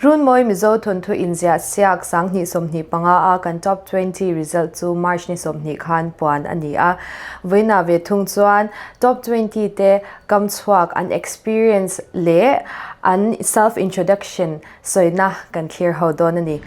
Runmawi Mizo thawnthu inziah siak 2025 a kan Top 20 result chu March ni 20 khan puan a ni a. Vawiinah ve thung chuan Top 20 te kam chhuak an experience leh an self introduction sawina kan thlir ho dawn a ni.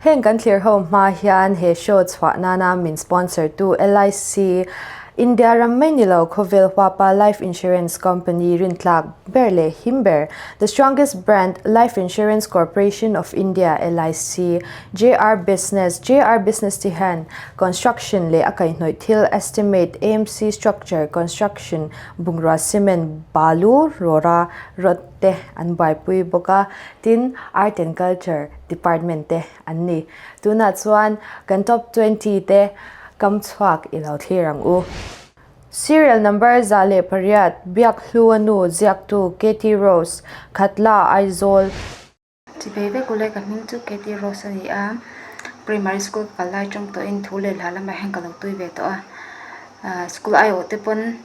Heng kan thlir ho hma hian he show chhuah nana min sponsor tu LIC, India ram mai ni lo khawvel huapa life insurance company rintlak ber leh him ber, the strongest brand Life Insurance Corporation of India, LIC, JR Business, JR Business te hian construction leh a kaihhnawih thil estimate, AMC structure, construction, bungrua cement, balu, rawra, rod te an buaipui bawk a, tin Art and Culture Department te an ni. Tunah chuan kan top 20 te kam chhuak i lo thlir ang u. Serial number 108, Biakhlu a nu ziaktu Katie Rose, Khatla, Aizawl. Chibei vek ule ka hming chu Katie Rose a ni a, primary school ka kal lai tawng tawhin thu leh hla lamah hian ka lo tui ve tawh a, school aiawh te pawn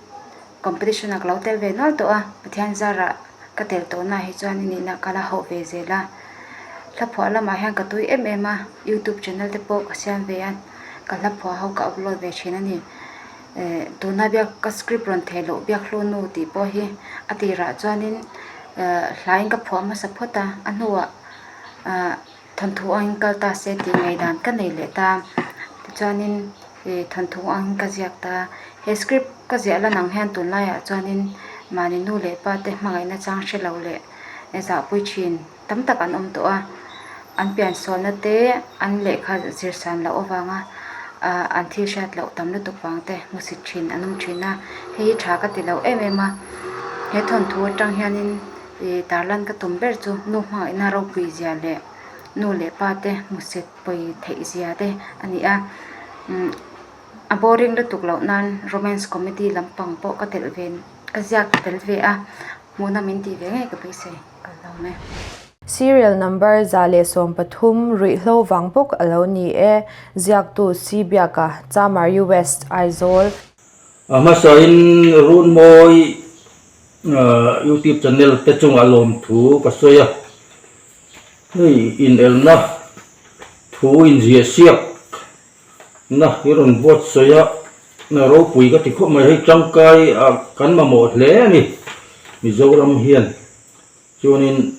competition ah ka lo tel ve nual tawh a, Pathian zarah ka tel tawhna ah hi chuan i nihna ka la hauh ve zel a, hla phuah lamah hian ka tui em em a, youtube channel te pawh ka siam ve a, ka hla phuah ho ka upload ve thin a ni, eh tuna biak ka script rawn theh loh biak hlu nu tih pawh hi a tirah chuanin eh hlain ka phuah hmasa phawt a, a hnuah ah thawnthu angin kal ta se tih ngaihdan ka nei leh ta, tichuanin ih thawnthu angin ka ziak ta, he script ka ziah lan ang hian tunlaiah chuanin mahni nu leh pa te hmangaihna chang hre lo leh zahpui thin tam tak an awm tawh a, an piansualna te an lehkha zir san loh avanga ah an thil hriat loh tam lutuk vang te hmusit thin an awm thin a, hei hi tha ka ti lo em em a, he thawnthu atang hianin ih tarlan ka tum ber chu nu hmangaihna ropui zia leh nu leh pa te hmusit pawi theih zia te a ni a umm a boring lutuk loh nan romance comedy lampang pawh ka telh ve ka ziak tel ve a hmuhna min tih ve ngei ka beisei ka hlawm e. Serial number 113 ruihhlo vang bawk a lo ni e, ziaktu C Biaka, Chamari West, Aizawl. A hmasain Runmawi YouTube channel te chungah lawmthu ka sawi a, hei inelna thu inziah siak na hi rawn buatsawi a, ropui ka ti khawp mai, hei tangkai kan mamawh hle a ni Mizoram hian chuanin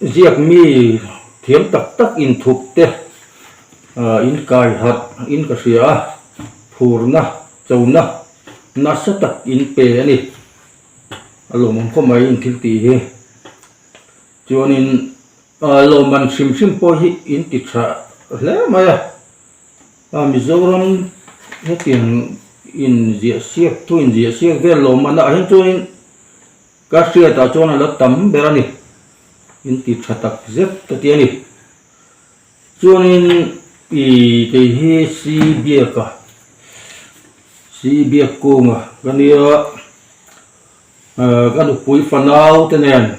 ziak mi thiam tak tak inthup te in kai harh in ka hria a, phurna chona nasa tak in pe a ni, a lawmawm khawp mai in thil tih hi chuanin. Lawmman hrim hrim pawh hi in ti tha hle mai a, Mizoram hetiang in ziah siak thu in ziah siak vel lawmman ah hian chuanin ka hriat ah chuan a la tam ber a ni, in ti tha tak zet ka ti a ni. Chuanin i kei hi Si Biaka, Si Biakkunga ka nia, ka nupui fanau te nen.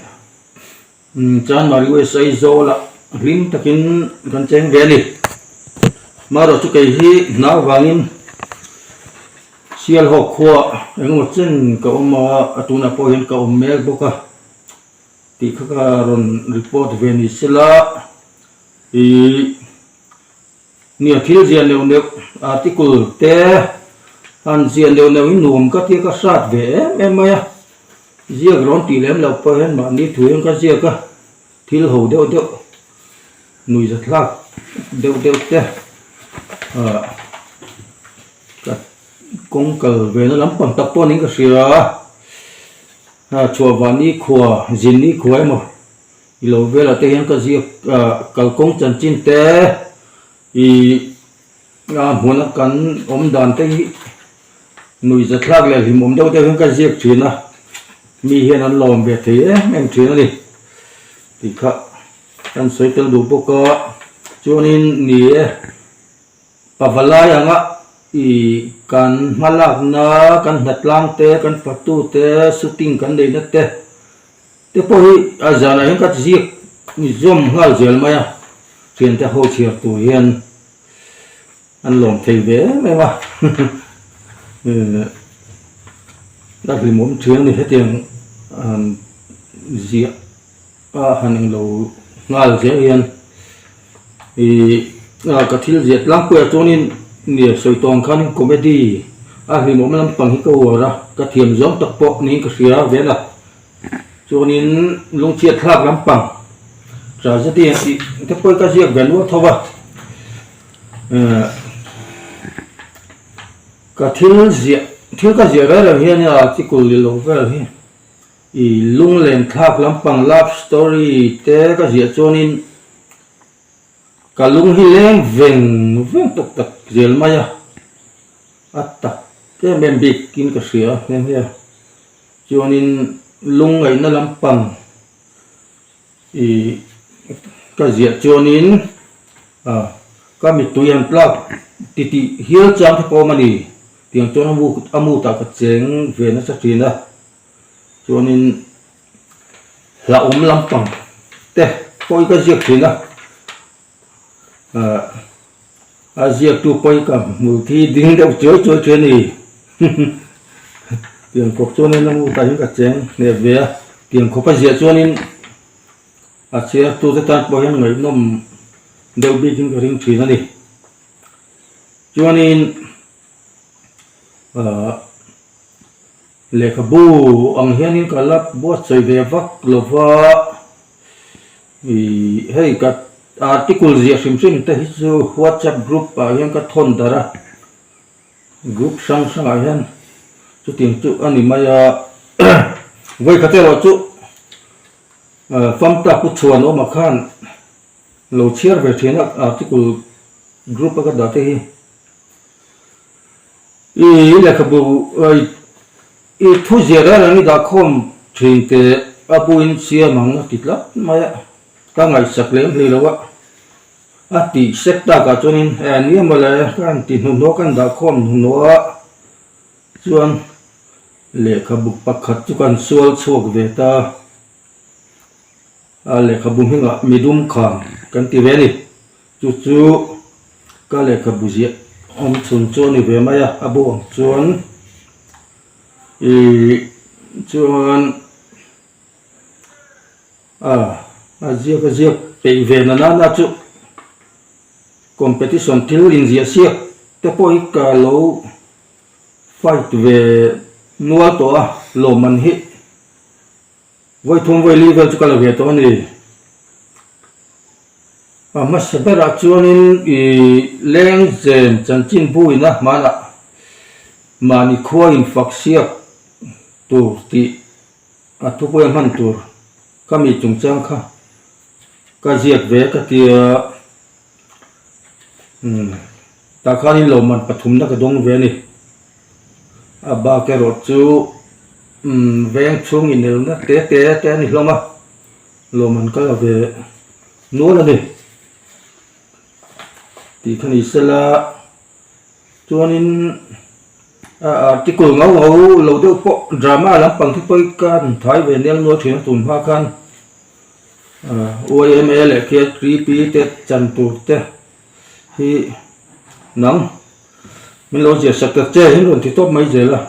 Chanmari US Aizawl ah hlim takin kan cheng ve a ni. Marawh chu kei hi hna avangin Sialhawk khua engemaw chen ka awm a, a tunah pawh hian ka awm mek bawk a tih kha ka rawn report ve ni sela ih Nia thil ziah neuh neuh article te han ziah neuh neuh hi nuam ka tia ka hrat ve em em mai a, ziak rawn tih lem loh pawh hian mahni thu hian ka ziak a, thil ho deuh deuh nuihza thlak deuh deuh te ah ka kawng kal ve na lampang tak pawh niin ka hria a, chhuah vahni khua zinni khua emaw. I lo velah te hian ka ziak kalkawng chanchin te i a hmuna kan awm dan te hi nuihza thlak leh hlimawm deuh deuh hian ka ziak thin a, mi hian an lawm ve thei em em thin a ni tih kha kan sawi tel duh bawk a, chuanin ni e pavalai anga i kan hmalakna kan hnatlang te kan fatu te shooting kan neihna te. Te pawh hi a zanah hian ka ziak zawm nghal zel mai a, thiante ho chhiar tur hian an lawm thei ve em em a, a hlimawm thiang ni hetiang ziah A han englo nghal zel hian ih ka thil ziah tlangpuiah chuanin nia sawi tawh ang khanin comedy a hlimawm lampang hi ka uar a, ka thiam zawng tak pawh niin ka hria vel a, chuanin lungchhiat thlak lampang tragedy an tih te pawh hi ka ziak ve nual tho a, ka thil ziah thil ka ziah reng reng hian article leh lo vel hi. I lunglen thlak lampang love story te ka ziah chuanin ka lung hi leng veng veng tawk tak zel mai a, a tak em em bikin ka hria nghe nghe a. Chuanin lungngaihna lampang i ka ziah chuanin ka mittui an tlak titih hial chang te pawh awm a ni tiang chuan a mutah ka cheng ve nasa thin a. Chuanin hlauhawm lampang te pawh hi ka ziak thin a, ahh a ziaktu pawh hi ka hmul thi ding deuh chuai chuai thin a ni tiang khawp chuanin a mutah hian ka cheng hneh ve a, tiang khawp a ziah chuanin a chhiartu te tan pawh hian ngaihnawm deuh bikin ka ring thin a ni. Chuanin ahh. Lehkhabu ang hianin ka la buatsaih ve vak lo va, ih hei ka article ziah hrim hrim te hi chu whatsapp group ah hian ka thawn darh a, group hrang hrang ah hian chutiang chu a ni mai a, vawikhat erawh chu famta pu chhuan awmah khan lo chhiar ve thin a article group a ka dah te hi. I lehkhabu i thu ziah reng reng i dahkhawm thin teh a buin siam ang a ti tlat mai a, ka ngaihsak lem hlei lo a, a tih sek takah chuanin e nia mawle ka han ti hnuhnawh ka han dahkhawm hnuhnawh a chuan lehkhabu pakhat chu ka han sual chhuak ve ta. A lehkhabu hmingah midum kham kan ti ve a ni. Chu chu ka lehkhabu ziah awm chhun chu a ni ve mai a, a bu ang chuan ih chuan a a ziak a ziak peih ve na nana chu competition thil inziah siak te pawh hi ka lo fight ve nual tawh a lawmman hi. Vawi thum vawi li vel chu ka la ve tawh a ni. A hmasa berah chuanin i lengzen chanchin buina hmanah mahni khua infak siak tur tih a thupui a hman tur ka mi chungchang kha ka ziak ve ka tia. Umm tah khanin lawmman pathumna ka dawng ve a ni. A bak erawh chu umm veng chhung inelna te te te a ni hlawm a, lawmman ka la ve nual a ni tih kha ni sela chuanin a article ngau ngau lo deuh pawh drama lampang te pawh hi ka han thai ve nel nual thin a tun hma khan. Yma leh KTP te chan tur te hi nang min lo ziah sak ta che hi rawn ti tawp mai zel a,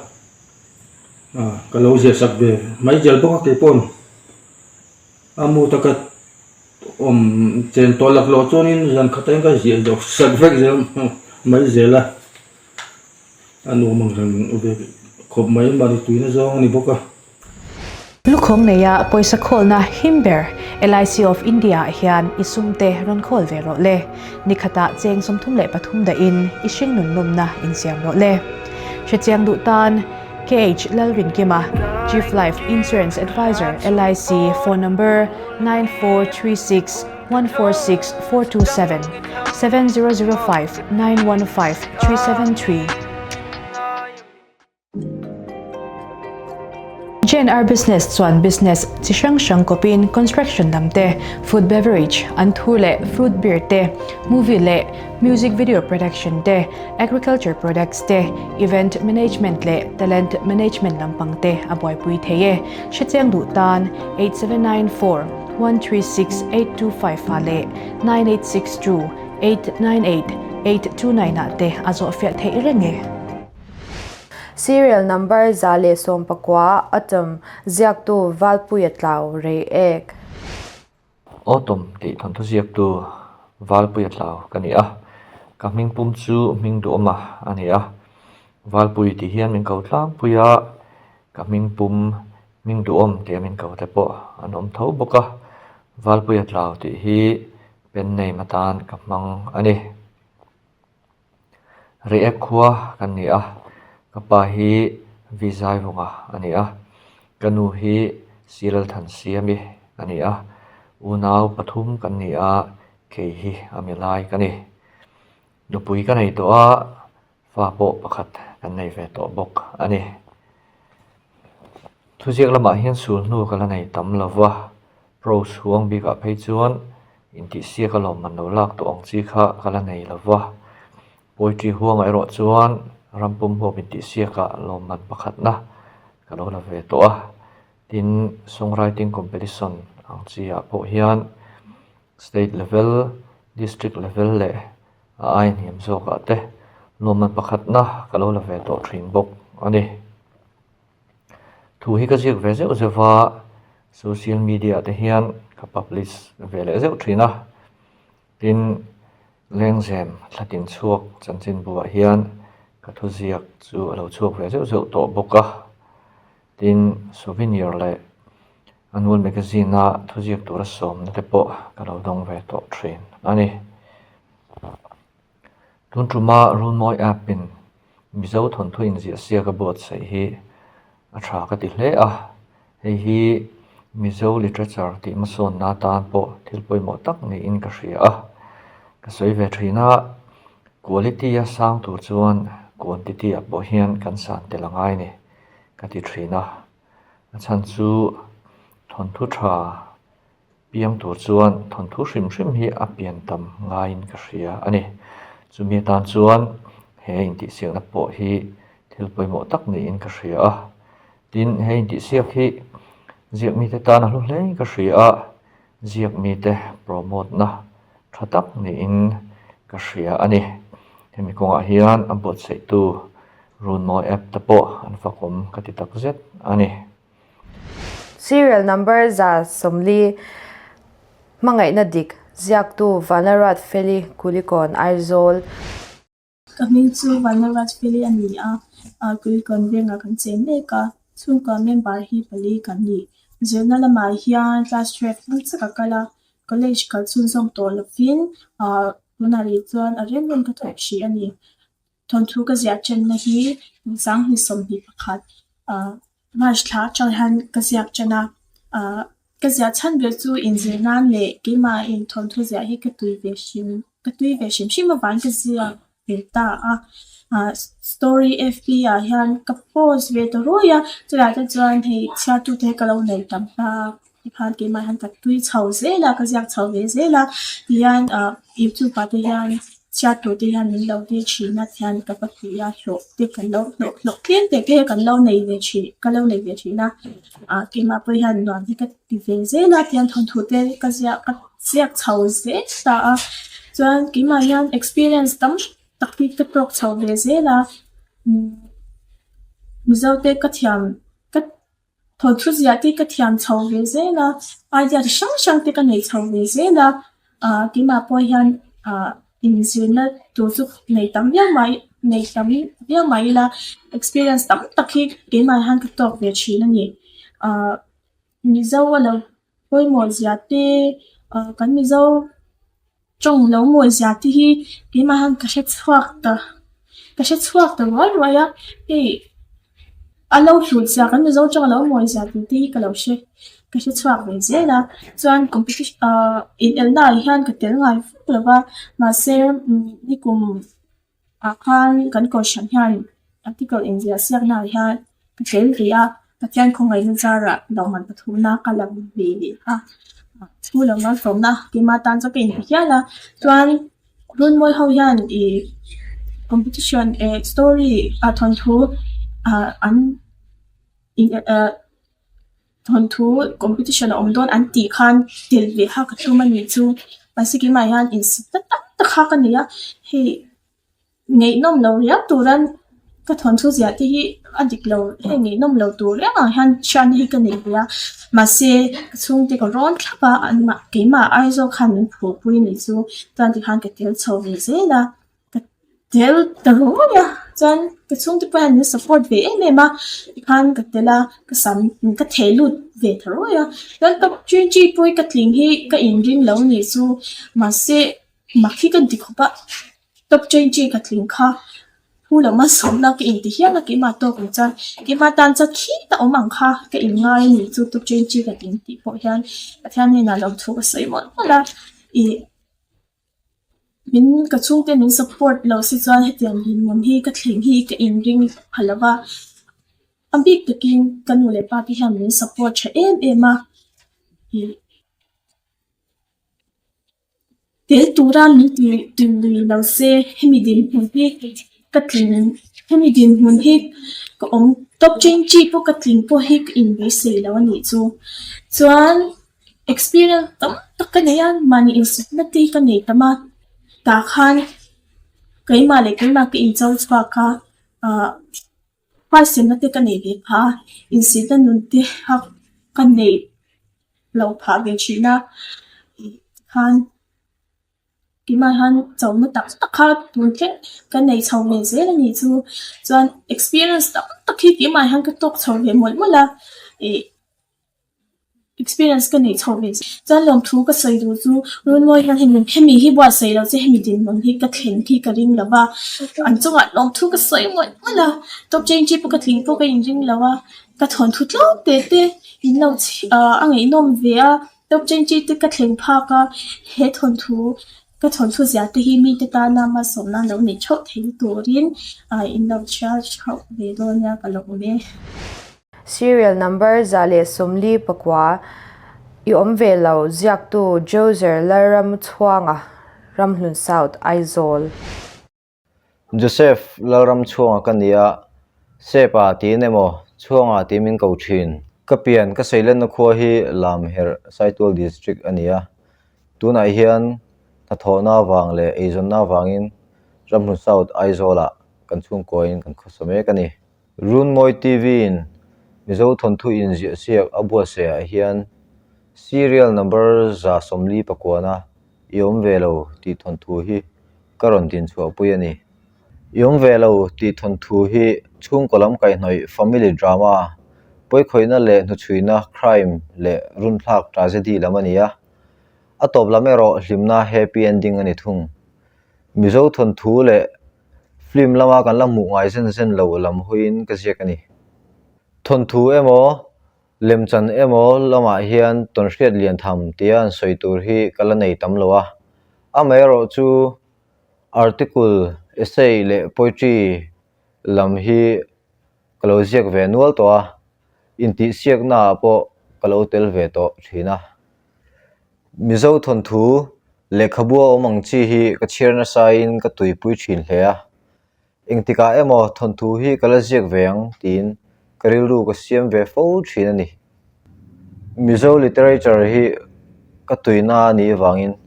ka lo ziah sak ve mai zel bawk a kei paw'n a mu taka awm chen tawh laklawh chuanin zan khat ain ka ziah zawh sak vek zel mai zel a. A nuam ang reng ve khawp mai mahni tuina zawng a ni bawk a. Lukhawng neia pawisa khawlna him ber LIC of India ah hian i sumte rawn khawl ve rawh le. Nikhatah cheng 33 dahin i hringnun nawmna insiam rawh le. Hrechiang duh tan KH Lalrinkima, Chief Life Insurance Advisor, LIC, phone number 9436 146 427, 7005 915 373. JNR Business chuan business chi hrang hrang kawpin construction lam te, food beverage, anthur leh fruit beer te, movie leh music video production te, agriculture products te, event management leh talent management lampang te a buaipui thei e. Hrechiang duh tan 8794 136 825 ah leh 9862 898 829 ah te a zawhfiah theih reng e. Serial number 119 Autumn ziaktu Valpuia Tlau Reiek. Autumn tih thawnthu ziaktu Valpuia Tlau ka ni a, ka hming pum chu hming duhawma a ni a. Valpui tih hian min ko tlangpui a, ka hming pum hming duhawm tia min ko te pawh an awm tho bawk a. Valpuia Tlau tih hi pen name atan ka hmang a ni. Reiek khua kan ni a, ka pa hi Vizaivunga a ni a, ka nu hi Silalthansiami a ni a, unau pathum kan ni a, kei hi a mi lai ka ni. Nupui ka nei tawh a, fa pawh pakhat kan nei ve tawh bawk a ni. Thuziak lamah hian sul hnu ka la nei tam lo va, prose huang bikah phei chuan intihsiak a lawmman lo lak tawh ang chi kha ka la nei lo va. Poetry huangah erawh chuan ram pum huap intihsiakah lawmman pakhatna ka lo la ve tawh a. Tin, songwriting competition ang chi ah pawh hian state level, district level leh a aia hniam zawkah te lawmman pakhatna ka lo la ve tawh thin bawk a ni. Thu hi ka ziak ve zeuh zeuh va, social media ah te hian ka publish ve leh zeuh thin a, tin Lengzem thlatin chhuak chanchinbu ah hian ka thu ziak chu a lo chhuak ve zeuh zeuh tawh bawk a, tin souvenir leh annual magazine a thu ziak tura sawmna te pawh ka lo dawng ve tawh thin a ni. Tun tuma Runmawi app in Mizo thawnthu inziah siak a buatsaih hi a tha ka ti hle a, hei hi Mizo literature tih hmasawnna atan pawh thil pawimawh tak niin ka hria a. Ka sawi ve thin a, quality a sang tur chuan quantity ah pawh hian kan san tel a ngai a ni ka ti thin a, a chhan chu thawnthu tha Piang tur chuan thawnthu hrim hrim hi a pian tam ngaiin ka hria a ni. Chumi atan chuan he intihsiakna pawh hi thil pawimawh tak niin ka hria a. Tin, he intihsiak hi ziak mite tan a hlu hlein ka hria a, ziak mite promote na tha tak niin ka hria a ni. Hemi kawngah hian a buatsaihtu Runmawi app te pawh an fakawm ka ti takzet a ni. Serial number 140 Hmangaihna dik, ziaktu Vanarat Feli Kulikawn, Aizawl. Ka hming chu Vanarat Feli a ni a, Kulikawn vengah kan cheng mek a, chhungkua member hi pali kan ni. Zirna lamah hian class 12 thleng chiah ka kal a, college kal chhunzawm tawh lovin tunah rih chuan a rem rem ka thawk hrih a ni. Thawnthu ka ziah ṭanna hi 2021 March thla aṭang hian ka ziak ṭan a, ka ziah chhan ber chu inzir nan leh keimahin thawnthu ziah hi ka tui ve hrim ka tui ve hrim hrim avangin ka ziak ve ta a, story FB ah hian ka post ve ta ruai a, chulai te chuan hei chhiartute hi ka lo nei tam ta a. Tikhan keimah hian ka tui chho zel a, ka ziak chho ve zel a, tihian ah youtube ah te hian chhiat tur te hian min lo tir thin a tihian ka va ti a hlawh te kan lo hlawh hlawh tlem te te kan lo nei ve thin ka lo nei ve thin a ah keimah pawh hian nuam hi ka ti ve zel a tihian thawnthu te ka ziak ka ziak chho zel ta a chuan keimah hian experience tam tak hi ka tawk chho ve zel a umm mizo te ka thiam ka. Thawnthu ziah te ka thiam chho ve zel a, idea chi hrang hrang te ka nei chho ve zel a, ah keimah pawh hian ah inzirna tur chu nei tam viau mai nei tam viau mai ila experience tam tak hi keimah hian ka tawk ve thin a ni. Ah Mizo a lo pawimawh zia te ah kan Mizo tawng lo mawi zia te hi keimah hian ka hre chhuak ta ka hre chhuak ta ruai ruai a hei a lo hlut zia kan Mizo tawng a lo mawi zia tih te hi ka lo hre ka hre chhuak ve zel a chuan competition ah inelna ah hian ka tel ngai vak lo va mahse nikum Ah khan kan kohhran hian article inziah siakna ah hian ka tel ve a, Pathian khawngaihna zarah lawmman pathumna ka la ve leh a, thu lo malsawmna keimah tan chuan ka inpe hial a, chuan Runmawi ho hian ih competition eh story ah thawnthu ah an ih ah thawnthu competition a awm dawn an tih khan tel ve kha ka tum a nih chu mahse keimah hian insit ta tak tak kha ka nei a hei ngaihnawm lo riau turan. Ka thawnthu ziah te hi a dik lo heng ngaihnawm lo tur reng ang hian hriatna hi ka nei ve a, mahse ka chhungte ka rawn thlap a, anmah keimah Aizawl khan min phurpui a nih chu chuan tikhan ka tel chho ve zel a, ka tel ta ringawt a, chuan ka chhungte pawh hian min support ve em em a, tikhan ka tel a, ka sam ka theh lut ve ta rawih a, chuan ka twenty pawh hi ka tling hi ka inring lo a nih chu mahse mak hi ka inti khawp a. Top twenty ka tling kha hu lo malsawmna ka inti hial a keimah tawk ang chuan keimah tan chuan khita awm ang kha ka inngai a ni chu top twenty ka tling tih pawh hian Pathian hnenah lo thu ka sawi mawlh mawlh a ih min ka chhungte min support lo si chuan hetiang dinhmun hi ka thleng hi ka inring pha lo va a bik takin ka nu leh pa te hian min support tha em em a ih. Tel tura min tui lo se hemi dinhmun hi ka tling hemi dinhmun hi ka awm tawp chen chi pawh ka tling pawh hi ka inbeisei lo a nih chu. Chuan experience tam tak ka nei a mahni insitna te hi ka nei tam a tah khan keimah leh keimah ka incho chhuak a ah Huaisenna te ka nei ve phah a, insitna nun te kha ka neih loh phah ve thin a, tikhan keimah hian chona tak tak kha tun thleng ka nei chho ve zel a nih chu. Chuan experience tam tak hi keimah hian ka tawk chho ve mawlh mawlh a, ih. Experience ka neih chhoh ve chuan lawmthu ka sawi duh chu Runmawi hian hemi hemi hi buatsaih loh che hemi dinhmun hi ka thlen khi ka ring lo va, an chungah lawmthu ka sawi mawlh mawlh a, top change pawh ka tling pawh ka inring lo a, ka thawnthu tlawm te te in lo ah a ngaihnawm ve a, top change te ka thleng phak a, he thawnthu Ka thawnthu ziah te hi mite tana malsawmna lo nei theuh thei turin in lo chhiar theuh ve dawn nia ka lo awm e. Serial number 144 i awm ve lo ziaktu Jozer Lalramchhuanga, Ramhlun South, Aizawl. Joseph Lalramchhuanga ka ni a, Sepa tiin emaw Chhuanga tiin min ko thin. Ka pian ka seilenna khua hi Lamherh Saitual District a ni a, tunah hian hnathawhna avang leh eizawnna avangin Ramhlun South Aizawlah kan chhungkuain kan khawsa mek a ni. Runmawi TV-in Mizo thawnthu inziahsiak a buatsaihah hian Serial number 149 i awm ve lo tih thawnthu hi ka rawn dinchhuahpui a ni. I awm ve lo tih thawnthu hi chhungkaw lam kaihhnawih family drama, pawikhawihna leh hnuchhuina crime leh runthlak tragedy lam a ni a. A tawp lam erawh hlimna happy ending a ni thung. Mizo thawnthu leh film lama kan la hmuh ngai zen zen lo lam hawiin ka ziak a ni. Thawnthu emaw, lemchan emaw lamah hian tawnhriat lian tham tia an sawi tur hi ka la nei tam lo a. Amaherawhchu article, essay leh poetry lam hi ka lo ziak ve nual tawh a, intihsiaknaah pawh ka lo tel ve tawh thin a. Mizo thawnthu lehkhabu a awm ang chi hi ka chhiar nasain ka tuipui thin hle a, engtikah emaw thawnthu hi ka la ziak ve ang tiin ka rilru ka siam ve fo thin a ni. Mizo literature hi ka tuina a nih avangin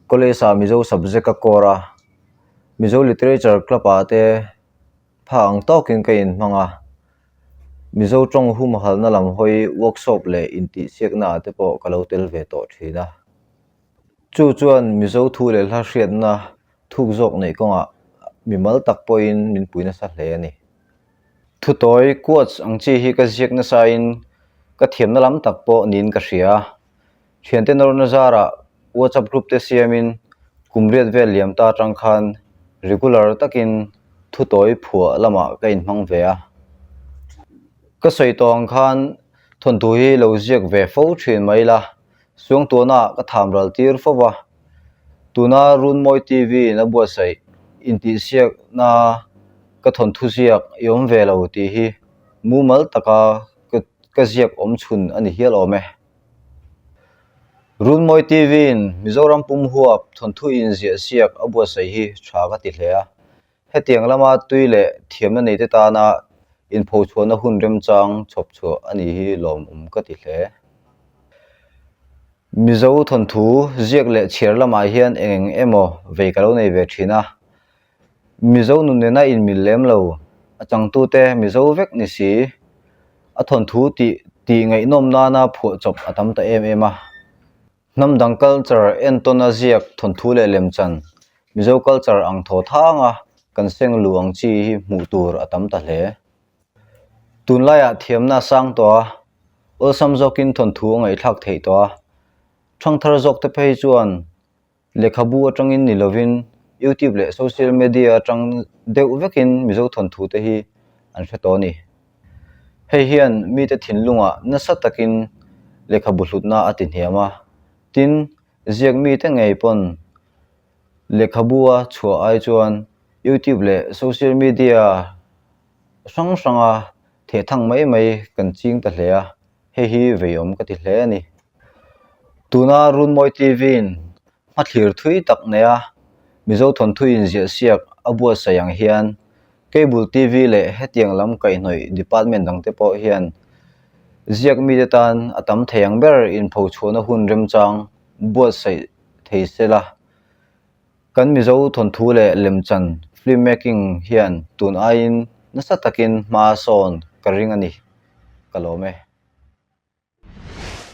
college ah Mizo subject ka core a, Mizo literature club ah te Pha ang tawkin ka inhmang a, Mizo tawng humhalna lam hawi workshop leh intihsiakna ah te pawh ka lo tel ve tawh thin a. Chu chuan Mizo thu leh hla hriatna thuk zawk neih kawngah mimal tak pawhin min pui nasa hle a ni. Thutawi quotes ang chi hi ka ziak nasain ka thiamna lam tak pawh niin ka hria a. Thiante nawrna zarah WhatsApp group te siamin kum riat vel liam ta atang khan regular takin thutawi phuah lamah ka inhmang ve a. Ka sawi tawh ang khan thawnthu hi lo ziak ve fo thin mai ila, Suangtuahnaah ka tham ral tir fo va. Tuna Runmawi TV in a buatsaih intihsiakna ka thawnthu ziak i awm ve lo tih hi mumal taka ka ziak awm chhun a ni hial awm e. Runmawi TV-in Mizoram pum huap thawnthu inziahsiak a buatsaih hi tha ka ti hle a. Hetiang lama tui leh thiamna neite tana inphochhuahna hun remchang chhawp chhuah a nih hi lawmawm ka ti hle. Mizo thawnthu ziak leh chhiar lamah hian eng eng emaw vei ka lo nei ve thin a. Mizo nun nena inmil lem lo. A changtute Mizo vek ni si, a thawnthu tih tih ngaihnawm nana phuahchawp a tam ta em em a. Hnam dang culture entawna ziak thawnthu leh lemchan, Mizo culture ang thaw thanga kan seng lu ang chi hi hmuh tur a tam ta hle. Tunlaiah thiamna a sang tawh a, awlsam zawkin thawnthu a ngaihthlak theih tawh a. Thangthar zawkte phei chuan Lehkhabu atangin ni lovin YouTube leh social media atang deuh vekin Mizo thawnthu te hi an hre tawh a ni. Hei hian mite thinlungah nasa takin lehkhabu hlutna a ti hniam a, tin, ziak mite ngei pawn lehkhabua chhuah ai chuan YouTube leh social media hrang hranga thehthang mai mai kan ching ta hle a. Hei hi veiawm ka ti hle a ni. Tuna Runmawi TV-in hmathlir thui tak neia Mizo thawnthu inziah siak a buatsaih ang hian Cable TV leh hetiang lam kaihhnawih department dangte pawh hian ziak mite tan a tam thei ang ber inphochhuahna hun remchang buatsaih thei se la. Kan Mizo thawnthu leh lemchan film making hian tun aiin nasa takin hma sawn ka ring a ni. Ka lawm e.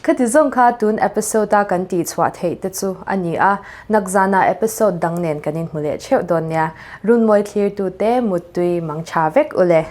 Khati zawng kha tun episode a kan tih chhuah theih te chu a ni a, nakzana episode dang nen kan inhmu leh theuh dawn nia. Runmawi thlirtute muttui mang tha vek u le.